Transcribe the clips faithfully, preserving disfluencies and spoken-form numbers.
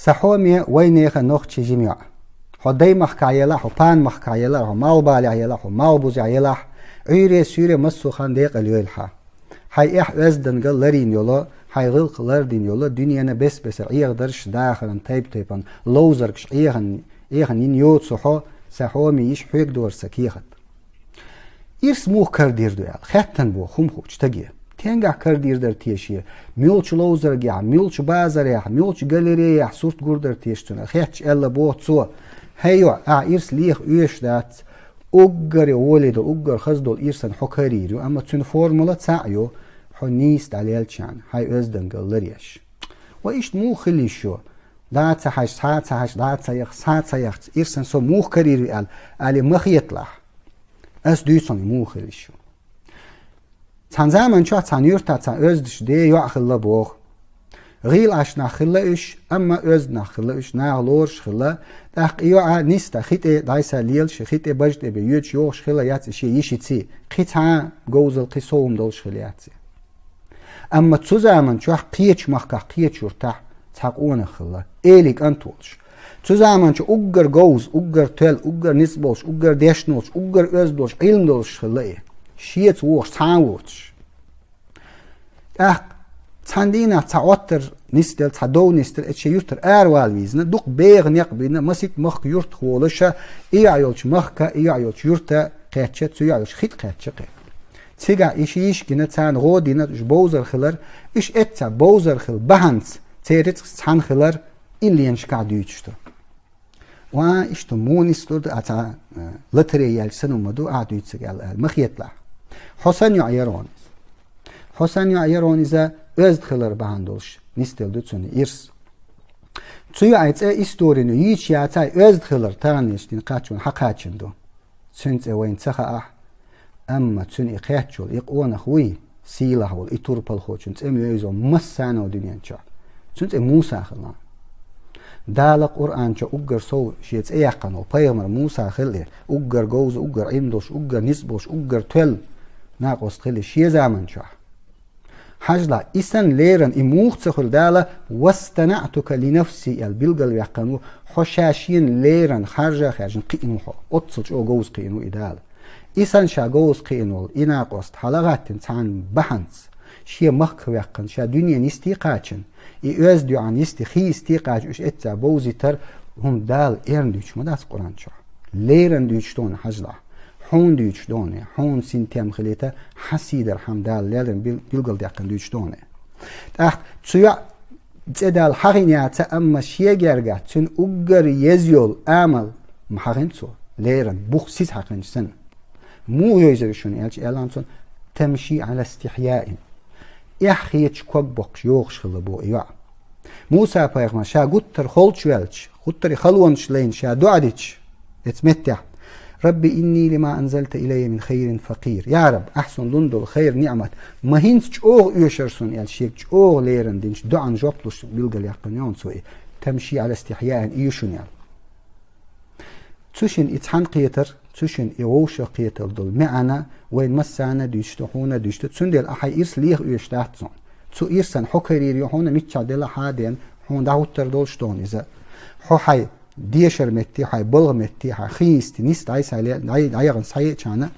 Сан хьоме, вайнехан нохчий жима йоӀ. Хьо Даймахкахь елахь, хьо Панмахкахь елахь, хьо Малхбалехь елахь, хьо Малхбузехь елахь, Ӏуьйре, суьйре, массо а хан декъала йойла хьан. Хьайн эхь оьздангалла ларийна йолу, хьайн гӀиллакх лардина йолу, дуьненан бес-бесара Ӏехадарш, дахаран тайп-тайпана ловзаргаш Ӏехана, Ӏехана йина йоцу хьо, сан хьоме, йиш хьоьга дора сан кехат. Ирс муха карадийр ду аьлла, хаьттина боху хӀума хуучу стаге. Тенгахь карадийр дара те шен? Муьлхачу ловзаргехь, муьлхачу базарехь, муьлхачу галереяхь сурт гур дара те шен цунна? Хаьттича аьлла боху цо: «ХӀей йоӀ, ахь ирс леха оьшуш дац. Уггаре гӀоле долу, уггар хаза долу ирсан хьо карийр ю, амма цуьнан формула цхьаъ ю, хьо нийса дӀалелчарна, хьайн оьздангалла ларъеш». Ва иштта муха хила йиш ю? ДӀа а ца хьаьжча, схьа а ца хьаьжча, дӀа а ца яхча, схьа а ца яхча, ирсан со муха карийр ю аьлла, али ма хеталахь. Ас дуьйцу хьуна, муха хила йиш ю. Цхьана заман чохь цхьана юьртахь цхьа оьздаш ден йоӀ хилла боху. ГӀийла Ӏаш нах хилла уьш, амма оьзда нах хилла уьш, наха лоруш хилла. ТӀаккха и йоӀа нисса хи тӀе дӀасса лелаш, хи тӀе бажа тӀе бен йоьдуш йогӀуш хилла яц и шен йишиций, кхин цхьа говзалла, кхин сов хӀума долуш хилла яц и. Амма цу заман чохь кхечу махкахь, кхечу юьртахь цхьа къонах хилла, Эли кӀант волуш. Цу заман чохь уггар говза, уггар тоьлла, уггар ницкъ болуш, уггар дешна волуш, уггар оьзда волуш, Ӏилма долуш хилла и. Шеца вогӀуш цхьа а воцуш. ТӀаккха цхьана дийнахь цхьа Ӏоттар нисделла, цхьа дов нисделла, эцу шен юьртара аравала вийзина, дукха беха некъ бина, масийтта махка юьртах волуша, и йоӀ йолчу махка, и йоӀ йолчу юьрта кхаьчча, цу йоӀ йолчу хи тӀе кхаьчча кхин. Цигахь и ши йиш гина, царна гӀо дина, уьш бовзар хилар, уьш эццахь бовзар хила бахьанца, церан рицкъаца цхьаьна хилар, и ленашкахь дуьйцуш ду. Ва, иштта муха нислур ду, а цхьа, э, лотерея яьлча санна ма ду, ахь дуьйцург аьлла, аьлла, ма хеталахь. Хьо санна йоӀ яра хьуна иза. Хьо санна йоӀ яра хьуна иза, оьзда хилар бахьана долуш, нисделла ду цуьнан ирс. Цу йоӀан цӀе историна йийцича яцахь, оьзда хилар таханлерчу дийнахь кхаччалц хьакхачийна ду. Цуьнан цӀе вайна ца хаахь, амма цуьнан и кхеттачул и къонах вуй, сийлахь волу и турпалхочун цӀе муьйза массарна а дуьнен чохь. Цуьнан цӀе Муса хилла. Дала Къуръан чохь уггар сов шен цӀе яьккхина волу пайхамар Муса хилла, уггар говза, уггар Ӏилма долуш, уггар ницкъ болуш, уггар тоьлла накъост хилла шен заман чохь. Хьажалахь, и санна леррина и муха ца хуьлу Дала: «Вастанаътука ли нафси», — аьлла билгалваьккхина ву, хьо ша шена леррина харжа а хаьржина кхиъна ву хьо. Оццул чӀогӀа говза кхиъна ву и Дала. И санна ша говза кхиъна волу и накъост хьалагӀаттина цхьана бахьанца, шен махках ваьккхина, ша дуьненан йисте кхачийна, и оьзда йоӀан йисте, хи йисте кхачийна, уьш эццахь бовзийтар хӀума Дала эрна дуьйцуш ма дац Къуръан чохь. Леррина дуьйцуш ду хьуна, хьажалахь. Хьуна дуьйцуш ду хьуна, хьуна синтем хилийта, хьан сий дар хьан Дала леррина бил-, билгалдаьккхина дуьйцуш ду хьуна. ТӀаккха цу йоӀан цӀе Дала хьахийна яц, амма шен гергахь цуьнан уггар еза йолу амал ма хьахийна цо, леррина, бух сица хьахийначу санна. Муха йовзар ю шуна аьлча, аьлла цуьнга: «Тамши Ӏала истихьяин». Эхь хеташ, ког боккхуш йогӀуш хилла боху и йоӀ. Муса-пайхамар ша гуттар а холчу ваьлча, гуттар а халонаш лайна ша доӀа дича, эцу меттехь: «Рабби инни лима анзалта илайя мин хайрин факъир». «Я Рабби, ахь суна лун долу хайр, ниъмат ма хӀинца чӀогӀа оьшура суна», — аьлла, шега чӀогӀа леррина динчу доӀан жоп луш билгалъяьккхина йоӀ цо и: «Тамши Ӏала истихьяин», и ю шуна аьлла. Цу шинна и цхьаьна кхетар, цу шинна и вовшах кхетар долу маьӀна вайн массарна а дуьйцуш ду, хьуна а дуьйцуш ду. Цундела ахь хьайн ирс леха оьшуш дац хьуна. Цу ирсан хьо карийр ю хьуна, миччахь делла хьан а дена, хьуна дӀахӀуттур долуш ду хьуна иза. Хьо хьайн дешар метте, хьайн балха метте, хьайн хи йисте нисса дӀасса ле-, дӀай-, дӀаяхана схьаеъчарна,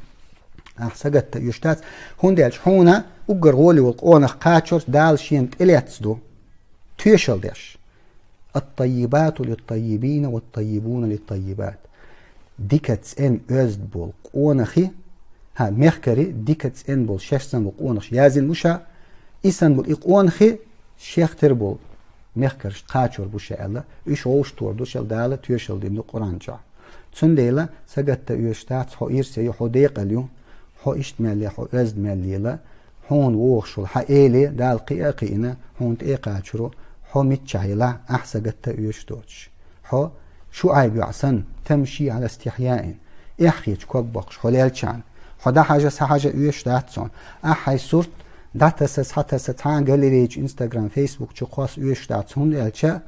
ахь сагатта оьшуш дац, хӀунда аьлча хьуна уггар гӀоле волу къонах кхачорца Дала шена тӀелаьцна ду, тоьшалла деш. «Ат-таййибату лит-таййибина, ват-таййибуна лит-таййибат». Дика цӀена оьзда болу къонахий, хьан, мехкарий, дика цӀена болу шаьш санна болу къонахаш яздина бу ша, и санна болу и къонахий шех тера болу мехкаршна кхачор бу ша аьлла, уьш вовшахтохар ду ша аьлла, Дала тоьшалла дина ду Къуръан чохь. Цундела сагатта оьшуш дац, хьо ирсе ю, хьо декъала ю, хьо иштта мел е, хьо оьзда мел ела, хьуна вогӀуш волу хьан эли Дала кхиа а кхиъна, хьуна тӀе а кхачош ву, хьо миччахь елахь, ахь сагатта оьшуш доцуш. Хьо ШуӀайб йоӀ санна, тамши Ӏала истихьяин, эхь хеташ ког боккхуш хьо лелчарна. Хьо дӀахьажа, схьахьажа оьшуш дац хьуна. Ахь хьайн сурт дӀатаса, схьатаса, цхьана галерейчу, Instagram, Facebook чу кхосса оьшуш дац, хӀунда аьлча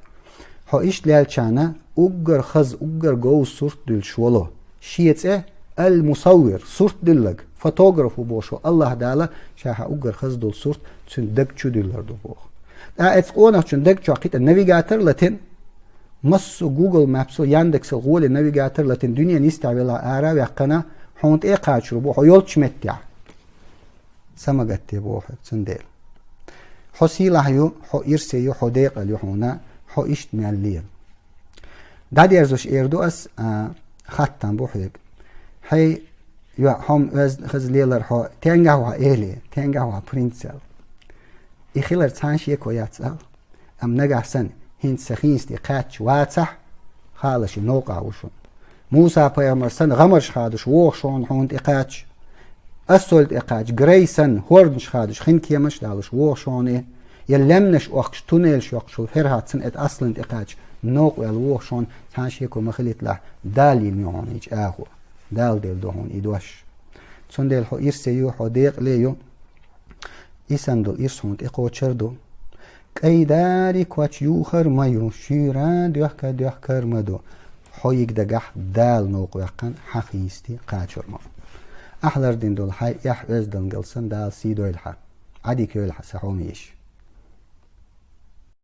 хьо иштта лелчарна уггар хаза, уггар говза сурт дуьллуш волу. Шен цӀе Ал-Мусаввир, сурт дилларг, фотограф ву бохуш волу АллахӀ Дала ша хьан уггар хаза долу сурт цуьнан даг чу дуьллур ду боху. ТӀаккха эцу къонахчун даг чохь кхин тӀе навигатор латина, Массо Google Maps-о, Яндексал гӀоле навигатор латина, дуьненан йистехь велахь, ара а ваьккхина, хьуна тӀе а кхачор бу хьо йолчу меттехь. Самагатде боху хьоьга цундела. Хьо сийлахь ю, хьо ирсе ю, хьо декъала ю хьуна, хьо иштта мел лела. ДӀадерзош эр ду ас, а, хаттам бу хьоьга. Хьей, йо, хьо-м оьзда хаза лелар хьо, тенгахь вахь эле, тенгахь вахь принцел. И хилар цхьана шеко яц ала. Амма нагахь санна, хӀинца сан хӀинца тӀе кхаьчча вацахь, хаалаш и новкъа ву шуна. Муса-пайхамар санна гӀамарш хадуш вогӀу шуна хьуна тӀе кхаьчча, ассоль тӀе кхаьчча, грей санна, хӀордаш хадуш, хинкемаш а далуш вогӀу шуна и, я лаьмнаш охкуш, туннелаш йоккхуш волу ФерхӀад санна, эта аслан тӀе кхаьчча, новкъа ваьлла вогӀу шуна, цхьана шеко ма хилийталахь, Дала йина ю хьуна и чӀагӀо. Дала делла ду хьуна и дош. Цундела хьо ирсе ю, хьо декъале ю. И санна долу ирс хьуна тӀекхочур ду. КӀайн дарий коч юхар ма ю, шуьйра доьхка доьхкар ма ду. Хьо йига дагахь Дала новкъа ваьккхина, хьан хӀинца тӀе кхачор ма ву. Ахь лардина долу хьайн эхь оьздангалла санна Дала сий дойла хьан. Ӏадика йойла хьан, сан хьоме йиша.